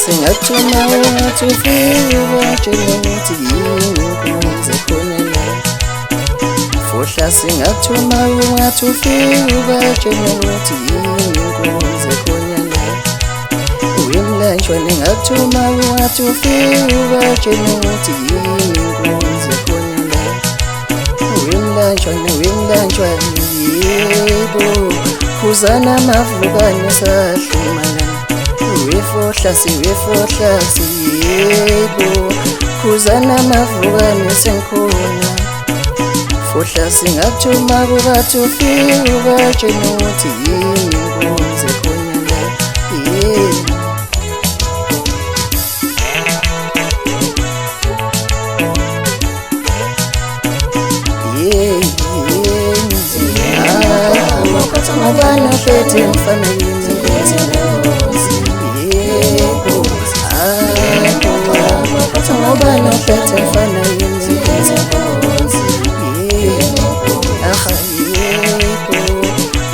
Singathuma ungathi ufike ubatshele ukuthi yini inkunzi ekhona la. Fohla singathuma ungathi ufike ubatshele ukuthi yini inkunzi ekhona la. Wemlanjwa ningathuma ungathi ufike ubatshele ukuthi yini inkunzi ekhona la. Wemlanjwane wemlanjwane yebo, khuzana mavukane sahlumalana. Wefohlasi wefohlasi yebo, khuzana mavukane sengikhona. Fohla singathuma kubathi ufike ubatshele ukuthi yini inkunzi ekhona la. Yebo. Ngubani ophethe mfana yini inkunzi? Yebo, ngubani ophethe mfana yini inkunzi? Yebo, aha yebo,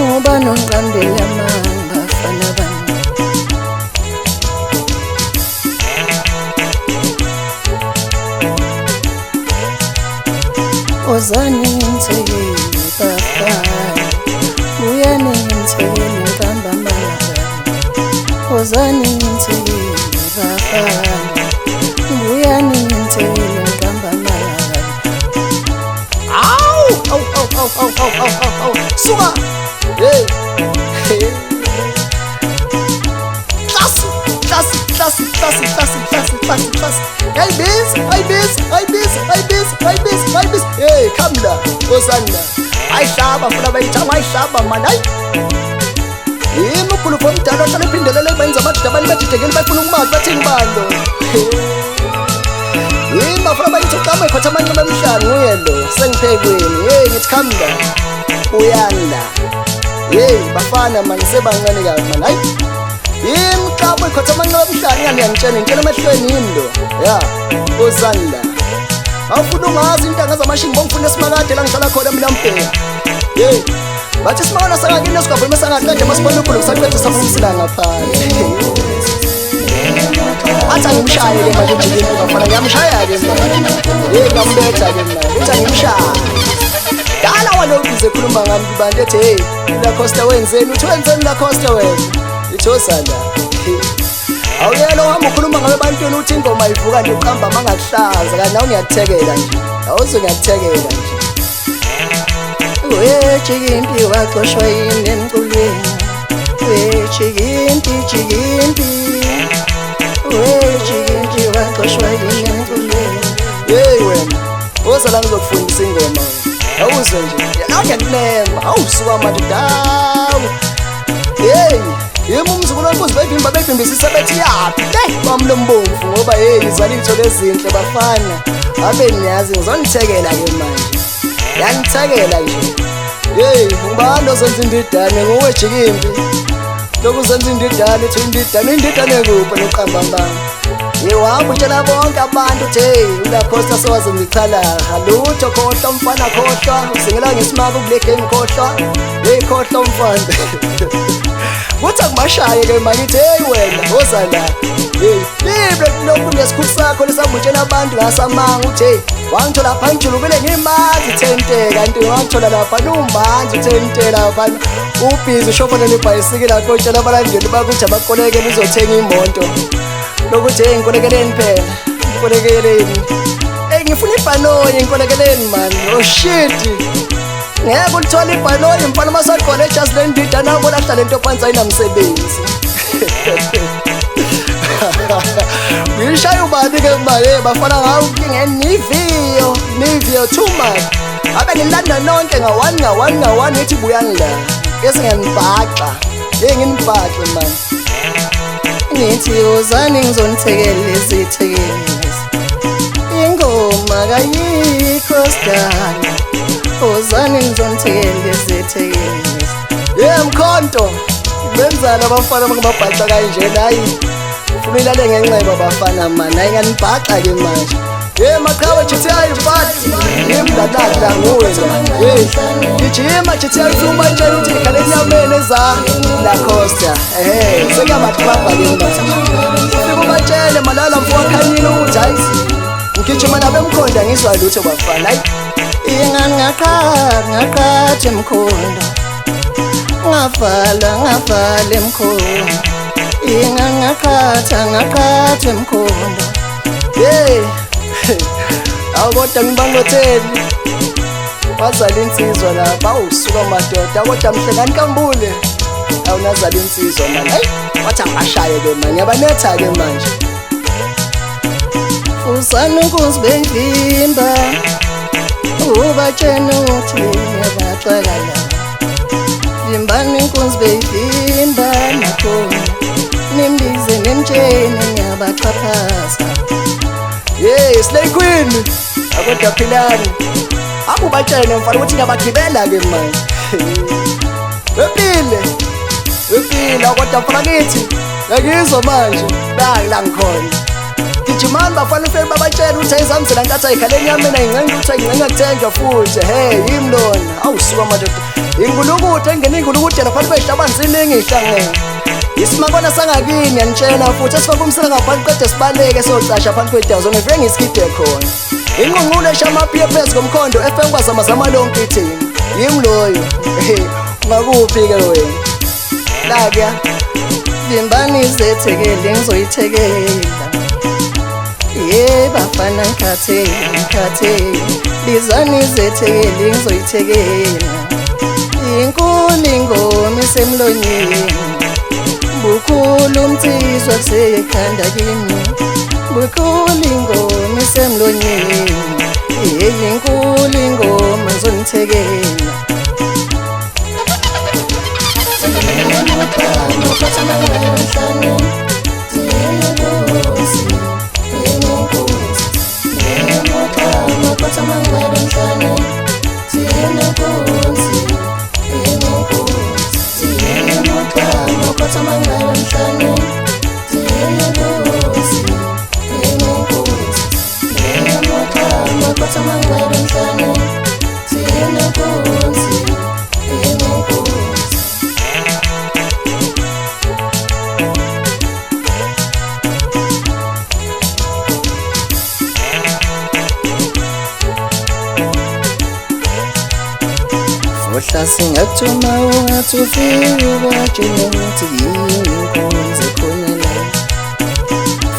ngubani ongiqambela amanga bafana bami? Wozani ngithekele bafana, buyani ngithekele ngiqamba amanga. Wozani ngithekele bafana, buyani ngithekele ngiqamba amanga. Awu, awu, awu, awu, awu, awu, awu, awu, awu. Suka. Hey. Hey. Hlasi, hlasi, hlasi, hlasi, hlasi, hlasi, hlasi, hlasi. Ayibizi, ayibizi, ayibizi, ayibizi, ayibizi, ayibizi. Hey, come la. Wozani la. Ayihlaba funa bayithanga, ayihlaba man. Hayi. Yimi ukhulufa omdala ohlala ephindelela ebenza amadoda abantu bedidekile befuna ukumazi bathini balo. Yimi bafuna bayithi uqama ikhotha amanxeba emhlane nguye lo sengiphekweni. Hey ngithi come la. Buyani la. Hey bafana man sebancane kabi man. Hayi. Yimi uqama ikhotha amanxeba emhlane ngani ngiyangitshela ngitshela emehlweni yimi lo. Ya. Wozani la. Awufuna ungazi intanga zamashini bongifuna esimakade la ngihlala khona mina mbheka. Hey. Bathi simakana sakakini esigabeni sangaqede masibona ukhulu kusaqede safumsila ngaphandle. Athi angimshaye ke manje ujikile bafana ngiyamshaya ke manje. Hey ngambetha ke manje. Uthi angimshaye. Dala walokhu ekhuluma ngami kubantu ethi hey Lacoste wenzeni uthi wenzeni Lacoste wena. Ithi osala. Awuyelo uhamba ukhuluma ngabe ebantwini uthi ingoma ivuka nje uqamba mangakuhlaza kanti nawe ngiyakuthekela nje. Awuze ngiyakuthekela nje. Wejikimpi waxoshwa yini emculweni? Wejikimpi jikimpi, wejikimpi waxoshwa yini emculweni? Hey wena, woza la ngizokufundisa ingoma wena. Awuzwe nje, ngiyakunemba, awusuka manje dawu. Hey, yimi umzukulu wenkosi bevimba bevimbisisa bethi yaphi le kwamlombomvu ngoba hey izalitho lezinhle bafana. Abe niyazi ngizonithekela ke manje. Yanithekela nje. Hey, ngubani ozenza indidane nguwe jikimpi. Lokhu uzenza indidane uthi indidane indidane kuphi noqamba amanga. Hey wahamba utshela bonke abantu uthi hey uLacosta sowazenza ichalaha. Lutho khohlwa mfana khohlwa, usingela ngesimaka kule game khohlwa. Hey khohlwa mfana. Kuthi akumashaye ke manje ithi hey wena woza la. Hey, libre lokhu nesikhulu sakho lesambutshela abantu ngasamanga uthi hey wangithola lapha ngijulukile ngimanzi thente kanti wangithola lapha numanzi thente lapha ubhizi ushofela nebhayisikili lakho utshela abalandeli bakho ukuthi abakolekele uzothenga imoto. Lokuthi hey ngikolekeleni phela, ngikolekeleni. Hey ngifuna ibhanoyi ngikolekeleni man. Oh shit. Ngeke ulithole ibhanoyi mfana masaqole just le ndida nabo lahla lento phansi ayinamsebenzi. Ngishaya ubani ke manje bafana ngawo ngenivio, nivio too much. Abe ngilanda nonke nga 1 nga 1 nga 1 ngithi buyani la. Bese ngiyanibhaxa. Hey nginibhaxe man. Ngithi wozani ngizonithekela izithekeli. Ingoma kayikho sidala. Wozani ngizonithekela izithekeli. Yeah mkhonto. Benzana abafana bangababhaxa kanje hayi. Ufuna ilale ngenxeba bafana man, hayi nganibhaxa ke manje. Hey maqhawe GTI mfana, ngimdladla nguwe la. Hey gijima GTI ufuma tshela ukuthi ikhale enyameni eza Lacosta. Sekuyabaxhapha ke manje. Ngiyakutshela mfowakhanyile ukuthi hayi ngigijima nabemkhonda ngizwa lutho bafana. Hayi ingani ngaqhatha emkhondo, ngavala ngavala emkhondo, ingani ngaqhatha emkhondo. Hey, awu kodwa ngibangotheni wazala insizwa lapha. Awusuka madoda, kodwa Mhlengani Kambule awunazala insizwa manje. Hayi wathi angashaye ke manje, ngiyabanetha ke manje. Fusana inkunzi beyivimba, ubatshene ukuthi ngiyabaxakala. Vimbani inkunzi beyivimba nakhona, nimbize nimtshene ngiyabaxhaphaza. Hey, Slay Queen, akodwa philani. Akubatshene mfana ukuthi ngiyabagibela ke manje. Wephile, wephile kodwa mfana kithi ngiyizwa manje la ngikhona. Gijimani bafana ufike babatshele ukuthi ayizamzela nkathi ayikhala enyameni ayincenga ukuthi ayincenga kuthenjwa futhi. Hey, yimi lona. Awusuka madoda. Ingulukude engena ingulukude lapha kwehlabani ziningi ihlangene. Isimakona sangakini yanitshela futhi esifaka umsila ngaphansi qede sibaleke socasha phansi kwedawo ngifike ngisikide khona. Inqunqule eshamaphiye phezu komkhondo efengwazamazama lonke ithini. Yimi loyo. Ungakuphi ke wena? La kuya vimbani izethekeli ngizoyithekela. Ye bafana ngikhathele, bizani izethekeli ngizoyithekela. Inkulu ingoma isemlonyeni, bukhulu umtsizwa kusekhanda kimi. Bukhulu ingoma isemlonyeni, inkulu ingoma ngizonithekela. Fohla singakuthuma ungathi ufike ubatshele ukuthi yini inkunzi khona la.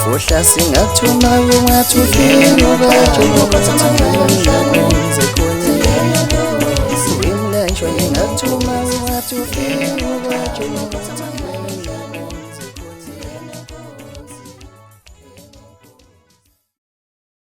Fohla singakuthuma ungathi ufike ubatshele ukuthi yini inkunzi khona la. Wimlanjwa ngingakuthuma ungathi ufike ubatshele ukuthi